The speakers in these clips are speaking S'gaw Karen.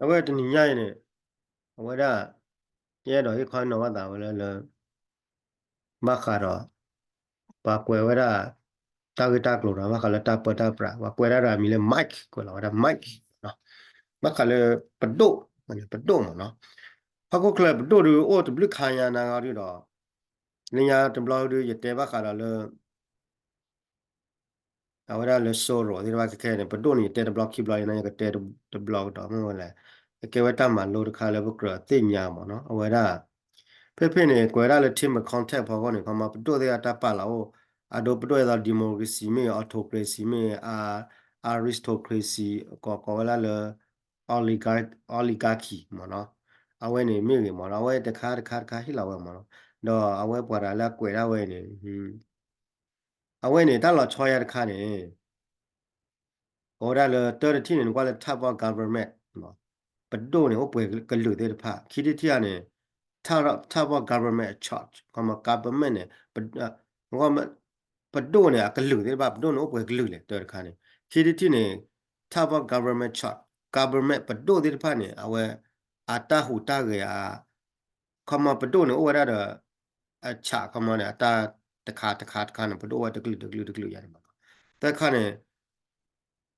အဝဲတနံၤညါအံၤန့ၣ် အဝဲဒၣ် ယအဲၣ်ဒိးဟ့ၣ်ခီနီၤဘၣ်သးဝဲလၢ လၢ ဘၣ်ဃးဒီး ပှၤကွဲးဝဲဒၣ် တၢ်ဂ့ၢ်တၢ်ကျိၤဒီး ဘၣ်ဃးလၢတၢ်ပၢတၢ်ပြး ပှၤကွဲးဒၣ်ဒီးအမံၤလၢ Mike ကွဲးလီၤဝဲဒၣ် Mike နီၤ ဘၣ်ဃးလၢပဒိၣ် ပဒိၣ်မ့ၢ်နီၤ ဟီၣ်ခိၣ်ချၢပဒိၣ်ဒုး အိၣ်တဘျုးခါညါနၤဂီၢ်ဒုးဒီး လၢညါတဘျီဒုး ယတဲဘၣ်ဃးဒီးလၢ အဝဲဒၣ်လၢ Soros သ့ၣ်တဖၣ်ခဲခဲန့ၣ် ပဒိၣ်န့ၣ် ယတဲတဘျီခံဘျီ ယကတဲတဘျီကဒီးမ့ၢ်ဝဲလဲၣ် အကဲဝဲတၢ်မၤလိတခါလၢပကြၢးသ့ၣ်ညါမ့ၢ်နီၤ အဝဲဒၣ် ဖဲဖဲန့ၣ် ကွဲးဝဲဒၣ်လၢ team of contact ဖီခိၣ်န့ၣ် ခီမီ ပဒိၣ်သ့ၣ်တၢ်ပာ်လီၤအိၣ် အဒိပဒိၣ်အသိး democracy မ့ၢ်ဂ့ၤ autocracy မ့ၢ်ဂ့ၤ aristocracy ကိးကိးဝဲဒၣ်လၢ oligarchy မ့ၢ်နီၤ အဝဲန့ၣ်မ့ၢ်ဂ့ၤမ့ၢ်နီၤ အဝဲတခါတခါတခါဟ့ၣ်လီၤဝဲမ့ၢ်နီၤ ဒီးအဝဲပှၤတဂၤလၢအကွဲးဒၣ်ဝဲန့ၣ် အဝဲန့ၣ် တၢ်လီၤဆီယၤတခါန့ၣ် ကိးဝဲဒၣ်လၢ တၢတထံၣ်န့ၣ် နကွၢ်လၢ top of government ပဒိၣ်န့ၣ် အိၣ်ပှဲၤကလုာ်သ့ၣ်တဖၣ် ခံထံၣ်တထံၣ်ဧါန့ၣ် top of government in charge ခီမီ government န့ၣ် ပဒိၣ်န့ၣ် အကလုာ်သ့ၣ်တဖၣ် ပဒိၣ်န့ၣ်အိၣ်ပှဲၤကလုာ်လဲၣ် တၢတခါန့ၣ် ခံထံၣ်တထံၣ်န့ၣ် top of government in charge government ပဒိၣ်သ့ၣ်တဖၣ်န့ၣ် အဝဲ အတၢ်ဟူးတၢ်ဂဲၤအ ခီမီပဒိၣ်န့ၣ်အိၣ်ဝဲဒၣ်ဒီး အဆးခီမီန့ၣ် အတၢ်တခါတခါတခါန့ၣ် ပဒိၣ်ဝဲတကလုာ်တကလုာ်တကလုာ်ယါန့ၣ်မ့ၢ်နီၤ သၢခါန့ၣ်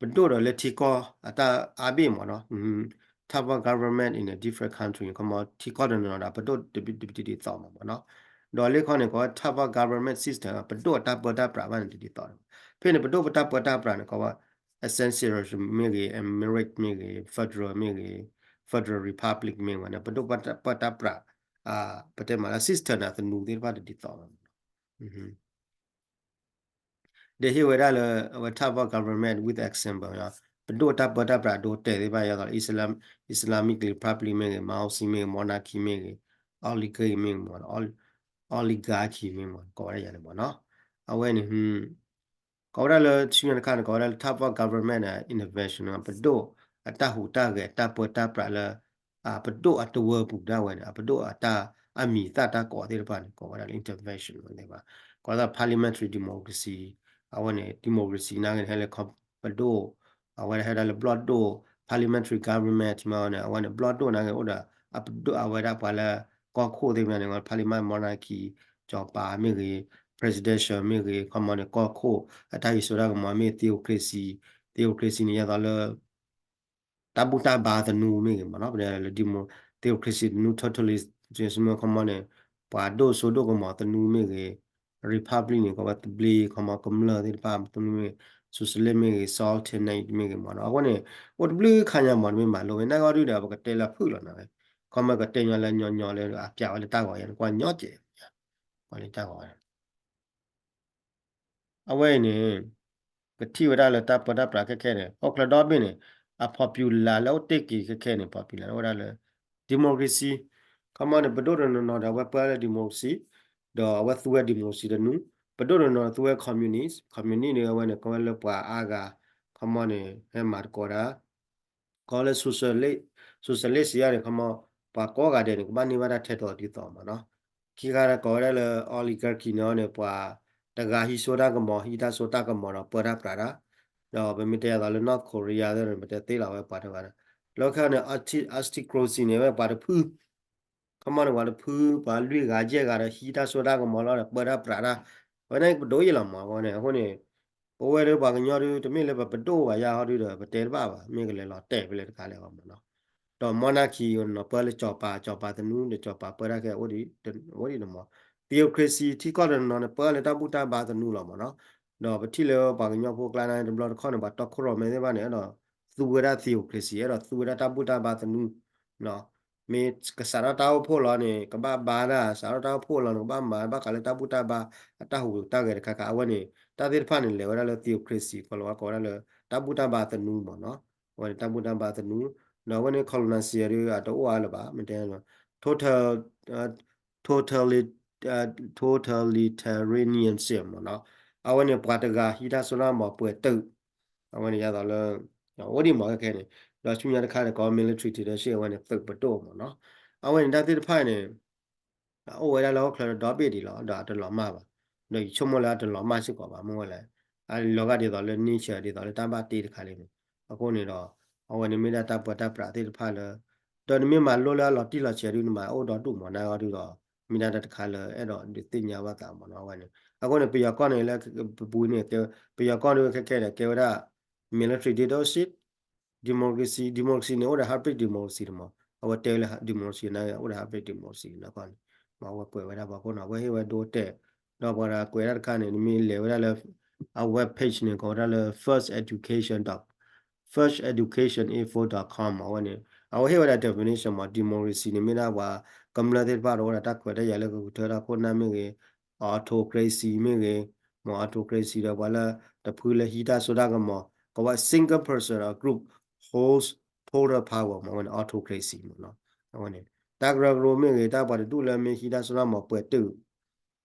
ပဒိၣ်ဒီးလၢထံကီၢ်အတၢ်အါဘ့ၣ်မ့ၢ်နီၤ top of government in a different country ခီမီထံကီၢ်တနီၤနီၤဒီး ပဒိၣ်တဘ့ၣ်တဘ့ၣ်တဒ်သိးမ့ၢ်နီၤ ဒီးလၢခီန့ၣ် ကိးဝဲ top of government system ပဒိၣ်အတၢ်ပၢတၢ်ပြးဘၣ်န့ၣ်တဒ်သိး ဖဲန့ၣ် ပဒိၣ်ပတၢ်ပၢတၢ်ပြးန့ၣ် ကိးဝဲ essential မ့ၢ်ဂ့ၤ emirate မ့ၢ်ဂ့ၤ federal မ့ၢ်ဂ့ၤ federal republic မ့ၢ်ဝဲန့ၣ် ပဒိၣ်ပတၢ်ပၢတၢ်ပြး ပတဲမးလၢ system န့ၣ် အသနူသ့ၣ်တဖၣ်တဒ်သိးဘၣ် ဒီးဟ့ၣ်ဝဲဒၣ်လၢ အဝဲ top of government with example ပဒိၣ်တၢ်ပၢတၢ်ပြးဒိတဲာ်သ့ၣ်တဖၣ် ယသးလၢ Islamic Republic မ့ၢ်ဂ့ၤ Mao Tse မ့ၢ်ဂ့ၤ monarchy မ့ၢ်ဂ့ၤ oligarchy မ့ၢ်ဂ့ၤ oligarchy မ့ၢ်ဂ့ၤ ကိးဝဲဒၣ်ယၤန့ၣ်မ့ၢ်နီၤ အဝဲန့ၣ် ကိးဝဲဒၣ်လၢ ဆူညါတခါန့ၣ် ကိးဝဲဒၣ်လၢ top of government intervention ပဒိၣ်အတၢ်ဟူးတၢ်ဂဲၤ တၢ်ပၢတၢ်ပြးလၢ ပဒိၣ်အတဝၢပူၤဒၣ်ဝဲန့ၣ် အပဒိၣ်အတၢ် အမံၤသၣ်တၢ်ကိးသ့ၣ်တဖၣ်န့ၣ် ကိးဝဲဒၣ်လၢ intervention သ့ၣ်တဖၣ် ကိးဝဲဒၣ် parliamentary democracy အဝဲန့ၣ် democracy နာ်က့န့ၣ် ဟဲလၢပဒိၣ် အဝဲဒၣ်ဟဲဒၣ်လၢဘျီၣ်ဒိၣ် parliamentary government မ့ၢ်န့ၣ် အဝဲန့ၣ် ဘျီၣ်ဒိၣ်နာ်က့အိၣ်ဒီး အပဒိၣ်အဝဲဒၣ်ပှၤလၢ ကီၢ်ခိၣ်သ့ၣ်မ့ၢ်န့ၣ် parliament monarchy စီၤပၤမ့ၢ်ဂ့ၤ presidential မ့ၢ်ဂ့ၤ ခီမီန့ၣ် ကီၢ်ခိၣ် အတၢ်ဟံးစိတၢ်ကမီၤမ့ၢ် theocracy theocracy န့ၣ် ယသးလၢ တၢ်ဘူၣ်တၢ်ဘါသနူမ့ၢ်ဂ့ၤမ့ၢ်နီၤ ပတဲလၢ demo theocracy သနူ totalitarian ခီမီန့ၣ် ပှၤဒိၣ်စိဒိၣ်ကမီၤသနူမ့ၢ်ဂ့ၤ republic န့ၣ် ကီးဝဲသဘျ့ ခီမီကမျၢၢ်သ့ၣ်တဖၣ်သနူမ့ၢ်ဂ့ၤ socialist မ့ၢ်ဂ့ၤ sultanate မ့ၢ်ဂ့ၤမ့ၢ်နီၤ အဃိန့ၣ် အိၣ်တဘျုးခါညါမ့ၢ်တမ့ၢ်မၤလိဝဲ နာ်ဂ့ၤဒုဒီး ပကတဲလၢအဖုၣ်လီၤနၤဝဲ ခီမီကတဲညီလၢညီညီလၢအပျးဝဲလၢတၢ်ဂီၤယါ နကွၢ်ညီကဲး ကွၢ်လၢတၢ်ဂီၤ အဝဲအံၤန့ၣ် ကထံၣ်ဝဲဒၣ်လၢတၢ်ပၢတၢ်ပြးခဲခဲန့ၣ် ဟီၣ်ခိၣ်ချၢဒီဘ့ၣ်န့ၣ် အ popular လၢအိၣ်တ့ၢ်က့ၤခဲခဲန့ၣ် popular လၢအိၣ်ဝဲဒၣ်လၢ democracy ခီမီန့ၣ် ပဒိၣ်တနီၤနီၤဒီးအဝဲပၢလၢ democracy ဒီးအဝဲသူဝဲ democracy တနူ ပဒိၣ်တနီၤနီၤသူဝဲ communist communist န့ၣ် အဝဲန့ၣ် ကီဝဲလၢပှၤအါဂၤ ခီမီန့ၣ် ဟဲမၤသကိးတၢ် ကီလၢ socialist socialist စံးယါန့ၣ် ခီမီ ပှၤကိးဂၤဒဲးန့ၣ် ကဘၣ်န့ၢ်ဘၣ်တၢ်ထဲသိးဒ်သိးမ့ၢ်နီၤ ခံခါကိးဝဲဒၣ်လၢ oligarchy န့ၣ်န့ၣ် ပှၤတဂၤဟံးစိတၢ်ကမီၤ ဟံးတၢ်စိတၢ်ကမီၤဒီးပၢတၢ်ပြးတၢ် ဒီးပမ့ၢ်တဲအသိးလၢ North Korea သ့ၣ်န့ၣ် ပတဲသ့လီၤဝဲပှၤတဂၤဒီး လၢခံန့ၣ် aristocracy န့ၣ် ဝဲပှၤတဖု ခီမီန့ၣ် ပှၤတဖု ပှၤလွံၢ်ဂၤယဲၢ်ဂၤဒီး ဟံးတၢ်စိတၢ်ကမီၤလီၤဒီး ပၢတၢ်ပြးတၢ် ဝဲန့ၣ်ပဒိၣ်ယဲၢ်လီၤမ့ၢ်အဃိန့ၣ် အဃိန့ၣ် ပဝဲဒၣ်ပှၤကညီဒု တမ့ၢ်လၢပပဒိၣ်ဘၣ်ယါဟီဒုဒီး ပတဲတဘၣ်ဘၣ် မ့ၢ်ကလဲၤလီၤတဲာ်ဖဲလဲၣ်တခါလဲၣ်မ့ၢ်နီၤ ဒီး monarchy န့ၣ် ပၢလၢစီၤပၤ စီၤပၤသနူဒီးစီၤပၤပၢတၢ်ခဲ အိၣ်ဒံးတမံၤ theocracy ထံကီၢ်တနီၤန့ၣ် ပၢလၢတၢ်ဘူၣ်တၢ်ဘါသနူလီၤမ့ၢ်နီၤ ဒီးပထံၣ်လၢပှၤကညီဖိကျါန့ၣ် တဘျီတခီၣ်န့ၣ် ပှၤတီခိၣ်ရိၣ်မဲသ့ၣ်တဖၣ်န့ၣ် အဲၣ်ဒိးသူဝဲဒၣ် theocracy အဲၣ်ဒိးသူဝဲဒၣ်တၢ်ဘူၣ်တၢ်ဘါသနူ မ့ၢ်ကစးထီၣ်တၢ်အိၣ်ဖှိၣ်လီၤန့ၣ် ကဘၣ်ဘါတၢ် စးထီၣ်တၢ်အိၣ်ဖှိၣ်လီၤန့ၣ် ကဘၣ်မၤဘၣ်ဃးလၢတၢ်ဘူၣ်တၢ်ဘါ အတၢ်ဟူးတၢ်ဂဲၤတခါခါ အဝဲန့ၣ် တၢ်သ့ၣ်တဖၣ်န့ၣ် လဲၤဝဲဒၣ်လၢ theocracy ကီးလီၤဝဲကိးဝဲဒၣ်လၢ တၢ်ဘူၣ်တၢ်ဘါသနူမ့ၢ်နီၤ အဝဲန့ၣ်တၢ်ဘူၣ်တၢ်ဘါသနူ ဒီးအဝဲန့ၣ် colonizer ဒု အတအိၣ်အါလၢၤဘၣ် မ့ၢ်တဲ total totalitarianism မ့ၢ်နီၤ အဝဲန့ၣ် ပှၤတဂၤဟံးတၢ်စိတၢ်ကမီၤပှဲၤသုး အဝဲန့ၣ်ယါသးလၢ အိၣ်ဒံးမ့ၢ်ခဲခဲန့ၣ် ဒီးဆူညါတခါန့ၣ် ကိး military dictatorship အဝဲန့ၣ် သုးပဒိၣ်မ့ၢ်နီၤ အဝဲန့ၣ်တၢ်သ့ၣ်တဖၣ်န့ၣ် အိၣ်ဝဲဒၣ်လၢဟီၣ်ခိၣ်ချၢဒီဘ့ၣ်ဒံးလီၤ ဒီးအတလီၤမၢ်ဘၣ် ဒီးယဆိကမိၣ်လၢအတလီၤမၢ်စ့ၢ်ကီးဘၣ် မ့ၢ်ဝဲလဲၣ် အလီၤဂာ်ဒ်သိးလၢ nature ဒ်သိးလၢတၢ်ဘၣ်တ့တခါလံန့ၣ် အဃိန့ၣ်ဒီး အဝဲန့ၣ်မ့ၢ်ဒၣ်တၢ်ပၢတၢ်ပြးသ့ၣ်တဖၣ်လၢ ဒီးနမ့ၢ်မၤလိလၢအလီၤတံၢ်လီၤဆဲးဒုး နမၤအိၣ်ဒီဒူၣ်မး နဂီၢ်ဒုးဒီး မ့ၢ်ဒၣ်တၢ်တခါလၢအဲၣ်ဒိးဒုးသ့ၣ်ညါဘၣ်သးမးနီၤ အဝဲန့ၣ်. အဃိန့ၣ် ပယီၤကီၢ်န့ၣ်လၢ ပပူၤန့ၣ် ပယီၤကီၢ်ဒုးခဲခဲန့ၣ် ကဲဝဲဒၣ် military dictatorship, democracy, democracy န့ၣ် အိၣ်ဒီး hybrid democracy တမး, အဝဲတဲဝဲလၢ democracy န့ၣ် အိၣ်ဒီး hybrid democracy နီၤ အဃိန့ၣ် မ့ၢ်အဝဲကွဲးဝဲဒၣ်ပှၤခိၣ်နီၤ အဝဲဟ့ၣ်ဝဲဒိတဲာ်, ဒီးပှၤကွဲးဒၣ်တခါန့ၣ် နမ့ၢ်လဲၤဝဲဒၣ်လၢ အ web page န့ၣ် ကိးဝဲဒၣ်လၢ first education dot first education info dot com အဝဲန့ၣ် အဝဲဟ့ၣ်ဝဲဒၣ် definition မး democracy န့ၣ် မ့ၢ်ဒၣ်ပှၤကမျၢၢ်သ့ၣ်တဖၣ်ဒီးအိၣ်ဒီးတၢ်ခွဲးတၢ်ယာ်လၢကကထၢတၢ်ခိၣ်နၢ်မ့ၢ်ဂ့ၤ, autocracy မ့ၢ်ဂ့ၤ, မ့ၢ် autocracy ဒီးပှၤလၢတဖုလၢဟံးတၢ်စိတၢ်ကမီၤ ကိးဝဲ single person or group holds total power မး အဝဲန့ၣ် autocracy မးနီၤ အဝဲန့ၣ် တၢ်ကရၢကရိမ့ၢ်ဂ့ၤ တၢ်ပှၤတဒူၣ်လၢမ့ၢ်ဟံးတၢ်စိတၢ်ကမီၤပှဲၤတုာ်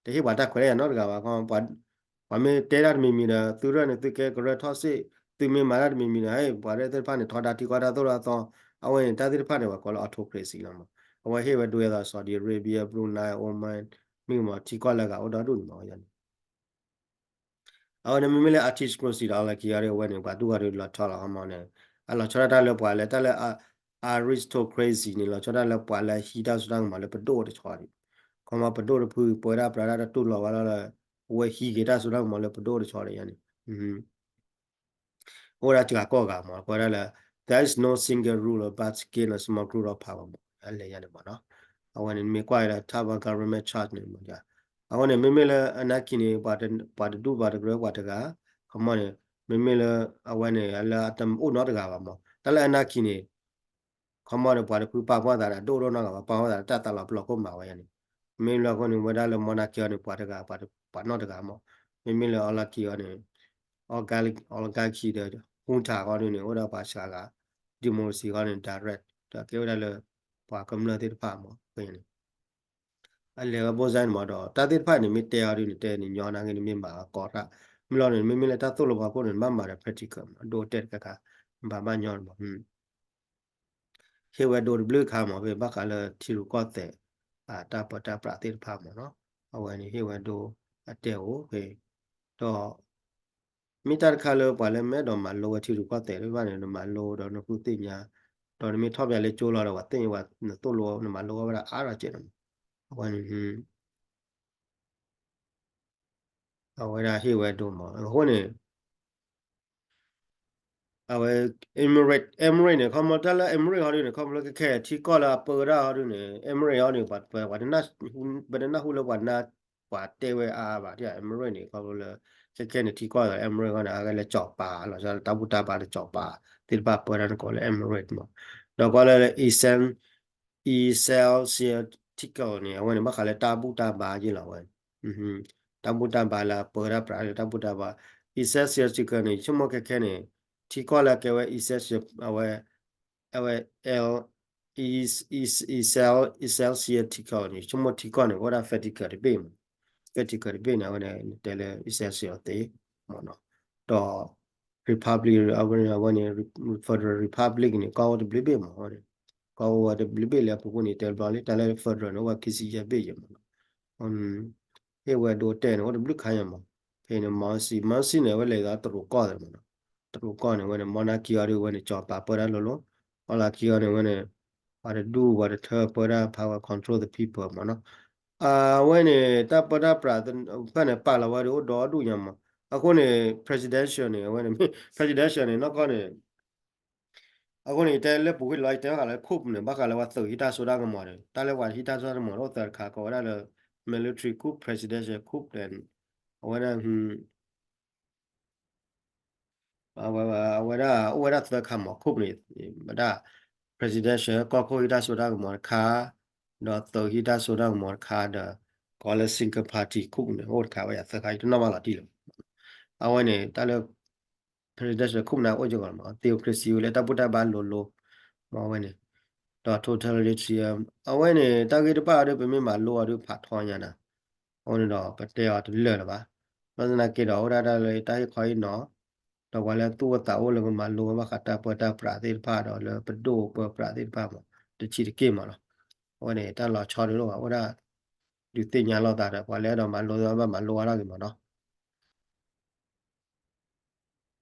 တဟ့ၣ်ပှၤတၢ်ခွဲးတၢ်ယာ်နီတဂၤဘၣ်ခီ ပှၤမ့ၢ်တဲတၢ်တမံၤမံၤဒီး သုရၢၢ်န့ၣ် သုကဲကရၢထီၣ်စ့ၢ်, သုမ့ၢ်မၤတၢ်တမံၤမံၤဒီး ပှၤရၢၢ်သ့ၣ်တဖၣ်န့ၣ် ထီဒါထံကီၢ်တၢ်သိၣ်တၢ်သီ, အဝဲန့ၣ် တၢ်သ့ၣ်တဖၣ်န့ၣ် ပှၤကိးလၢ autocracy လီၤမး. အဝဲဟ့ၣ်ဝဲဒိယဲသိး Saudi Arabia, Brunei, Oman မ့ၢ်မး ထံကီၢ်လၢအဂၤအိၣ်ဒီဒူၣ်န့ၣ်မး အဝဲန့ၣ် အဝဲန့ၣ် မ့မ့ၢ်လၢ aristocracy ဒီး oligarchy အီၤဒီး အဝဲန့ၣ် ပှၤတူၢ်ဃီၤဒီးလီၤဆီလီၤခီမးန့ၣ် အလီၤဆီဒၣ်တၢ်လၢပှၤလၢတၢ်လၢ aristocracy န့ၣ် လီၤဆီဒၣ်လၢပှၤလၢဟံးတၢ်စိတၢ်ကမီၤလၢပဒိၣ်တဆီဒံး, ခီမးပဒိၣ်တဖုပဝဲဒၣ်ပြးဒၣ်တတူၢ်လိာ်ဝဲလီၤလၢ အဝဲဟံးက့ၤတၢ်စိတၢ်ကမီၤလၢပဒိၣ်တဆီဒံးန့ၣ် အိၣ်ဝဲဒၣ်စှၤကီၢ်ဂၤမး ကွဲဒၣ်လၢ there is no single ruler but gain a small group of power မး အလဲၤယၤန့ၣ်မးနီၤ. အဝဲန့ၣ်မ့ၢ်ကွၢ်လၢ Taliban government chart န့ၣ်မး အဃိန့ၣ် မ့မ့ၢ်လၢအနာ်က့န့ၣ် ပှၤတဒူၣ်ပှၤတကြၢးပှၤတဂၤ ခီမီန့ၣ် မ့မ့ၢ်လၢအဝဲန့ၣ် လၢအတအိၣ်နီတဂၤဘၣ်မး တၢ်လၢအနာ်က့န့ၣ် ခီမီန့ၣ် ပှၤတဖုပာ်ဖှိၣ်သးဒီး ဒိၣ်ဒိၣ်နီၢ်ဂၤဘၣ် ပာ်ဖှိၣ်သးဒီးတၢ်သးလီၤပျီခိၣ်မးဝဲယၤန့ၣ် မ့မ့ၢ်လၢအဃိန့ၣ် ဝဲဒၣ်လၢ monarchy အီၤန့ၣ် ပှၤတဂၤ ပှၤနီၢ်တဂၤမး မ့မ့ၢ်လၢ oligarchy အီၤန့ၣ် oligarchy ဒီး junta အီၤဒ်န့ၣ် အိၣ်ဒီးပှၤစှၤဂၤ democracy အီၤန့ၣ် direct ဒီးကဲဝဲဒၣ်လၢ ပှၤကမျၢၢ်သ့ၣ်တဖၣ်မး အဃိန့ၣ် အလဲၤဝဲဘိၣ်စဲန့ၣ်မးဒီး တၢ်သ့ၣ်တဖၣ်န့ၣ် မ့ၢ်တဲအီၤဒ်န့ၣ် တဲန့ၣ်ညီနာ်က့န့ၣ် မ့ၢ်မၤအကီတၢ် မ့ၢ်လီၤန့ၣ် မ့မ့ၢ်လၢတၢ်သိၣ်လိပှၤခိၣ်န့ၣ် ဘၣ်မၤဒီး practical မး ဒိတဲာ်တခါခါ ဘၣ်ဘၣ်ညီန့ၣ်မး ဟ့ၣ်ဝဲဒိတဘျုးခါမး ဖဲဘၣ်ဃးလၢထံရူၢ်ကီၢ်သဲး တၢ်ပၢတၢ်ပြးသ့ၣ်တဖၣ်မးနီၤ အဝဲန့ၣ်ဟ့ၣ်ဝဲဒိအတဲအိၣ်ဖဲ ဒီး မ့ၢ်တၢ်တခါလၢပှၤလၢမ့ၢ်အဲၣ်ဒိးမၤလိဝဲထံရူၢ်ကီၢ်သဲးသ့ၣ်တဖၣ်န့ၣ် နမၤလိဒီးနဃုသ့ၣ်ညါ ဒီးနမ့ၢ်ထီၣ်ပၠးလၢကၠိလီၤဒီး ပှၤသ့ၣ်ညါပှၤနသိၣ်လိနမၤလိဝဲဒၣ်အါထီၣ်ကဲးန့ၣ်မး အဝဲန့ၣ် အဝဲဒၣ်ဟ့ၣ်ဝဲဒိမး အဃိန့ၣ် အဝဲ Emirate Emirate န့ၣ် ခီမီတၢ်လၢ Emirate ဟီဒ်န့ၣ် ခီဖျိခဲခဲထံကီၢ်လၢအပၢဒၣ်ဟီဒ်န့ၣ် Emirate ဟီန့ၣ် ပှၤတနၢ်ဟူလၢပှၤနၢ် ပှၤတဲဝဲအါအါဘၣ် Emirate န့ၣ် ခီဖျိလၢ ခဲခဲန့ၣ်ထံကီၢ်လၢ Emirate ဟီန့ၣ် အဂဲၤလၢကၠီၤပၤ လီၤဆီဒၣ်တၢ်ဘူၣ်တၢ်ဘါလၢကၠီၤပၤ သ့ၣ်တဖၣ်ပၢဒၣ်န့ၣ်ကိးလၢ Emirate မး ဒီးကွၢ်လၢ Ecclesiastical န့ၣ် အဝဲန့ၣ် ဘၣ်ဃးလၢတၢ်ဘူၣ်တၢ်ဘါယ့ၢ်လီၤဝဲ တၢ်ဘူၣ်တၢ်ဘါလၢအပၢဒၣ်ပြးလၢတၢ်ဘူၣ်တၢ်ဘါ Ecclesiastical န့ၣ် ဆိကမိၣ်ခဲခဲန့ၣ် ထံကီၢ်လၢကဲဝဲ Ecclesiastical အဝဲ အဝဲ L Ecclesiastical န့ၣ် ဆိကမိၣ်ထံကီၢ်န့ၣ် အိၣ်ဒၣ် Vatican တဘ့ၣ်မး Vatican တဘ့ၣ်န့ၣ် အဝဲန့ၣ် တဲလၢ Ecclesiastical သ့ မးနီၤ ဒီး Republic အဝဲန့ၣ် အဝဲန့ၣ် Federal Republic န့ၣ် ကီၢ်အိၣ်တဘျုးဘ့ၣ်မး အဝဲန့ၣ် ကီၢ်အိၣ်ဝဲတဘျုးဘ့ၣ်လၢအပူၤကွံာ်န့ၣ် တဲဘျီလံ တၢ်လၢ Federal န့ၣ် အိၣ်ဝဲခံဆံယဲၢ်ဘ့ၣ်ယဲၢ်မးနီၤ ဟ့ၣ်ဝဲဒိတဲာ်န့ၣ် အိၣ်တဘျုးခါယဲၢ်မး ဖဲန့ၣ် Monarchy Monarchy န့ၣ် အဝဲလဲၤသးတရူးကီၢ်သ့ၣ်မးနီၤ တရူးကီၢ်န့ၣ် အဝဲန့ၣ် monarchy အီၤဒ်အဝဲန့ၣ် ကၠီၤပၤပၢဒၣ်လိၤလိၤ oligarchy အီၤန့ၣ် အဝဲန့ၣ် ပှၤတဒူၣ်ပှၤတထၢပၢဒၣ် power control the people မးနီၤ အဝဲန့ၣ် တၢ်ပၢတၢ်ပြးဖဲန့ၣ် ပာ်လီၤဝဲဒ်အိၣ်ဒီဒူၣ်ညါမး အဃိန့ၣ် presidential န့ၣ် အဝဲန့ၣ် presidential န့ၣ် နီၢ်ကီၢ်န့ၣ် အဃိန့ၣ် ယတဲလၢပူၤကွံာ်လီၤ ယတဲဘၣ်ဃးလၢ coup န့ၣ် ဘၣ်ဃးလၢပှၤသုးဟံးတၢ်စိတၢ်ကမီၤန့ၣ် တၢ်လၢပှၤဟံးတၢ်စိတၢ်ကမီၤအိၣ်သၢတခါ ကိးဝဲဒၣ်လၢ military coup, presidential coup န့ၣ် အဝဲဒၣ် အဝဲဒၣ်အိၣ်ဝဲဒၣ်သၢခါမး coup န့ၣ် ဝဲဒၣ် presidential ကီၢ်ခိၣ်ဟံးတၢ်စိတၢ်ကမီၤတခါ ဒီးသုးဟံးတၢ်စိတၢ်ကမီၤတခါဒီး ကိးလၢ single party coup န့ၣ် အိၣ်တခါဝဲယၤသၢခါ ယတနီၣ်ဘၣ်လီၤတံၢ်လၢၤ အဝဲန့ၣ် တၢ်လၢ presidential coup န့ၣ် အိၣ်ကီးမး theocracy လၢတၢ်ဘူၣ်တၢ်ဘါလိၤလိၤ မ့ၢ်အဝဲန့ၣ် ဒီး totalitarian အဝဲန့ၣ် တၢ်ဂ့ၢ်တဖၣ်အံၤဒီး ပမ့ၢ်မၤလိအီၤဒီးဖးထီညါနၤ အဃိန့ၣ်ဒီး ပတဲအီၤတလၢာ်လၢၤဘၣ်. ဘၣ်ဆၣ်သနာ်က့ဒီး အိၣ်ဒၣ်တၢ်လၢတၢ်ဟ့ၣ်ခီဟ့ၣ်နီၤ ဒီးပှၤလၢသူၣ်အိၣ်သးအိၣ်လၢကမၤလိဝဲဘၣ်ဃးတၢ်ပၢတၢ်ပြးသ့ၣ်တဖၣ်ဒီးလၢပဒိၣ်ပၢပြးသ့ၣ်တဖၣ်မး တဆံးတက့ၢ်မးလီၤ. အဝဲန့ၣ် တၢ်လီၤဆီဒုးလိၣ်ဘၣ် အိၣ်ဒၣ် ဒုးသ့ၣ်ညါလိာ်သးဒီး ပှၤလၢအဲၣ်ဒိးမၤလိသ့ၣ်တဖၣ်ဘၣ်မၤလိဝဲဒၣ်ဂ့ၤမးနီၤ.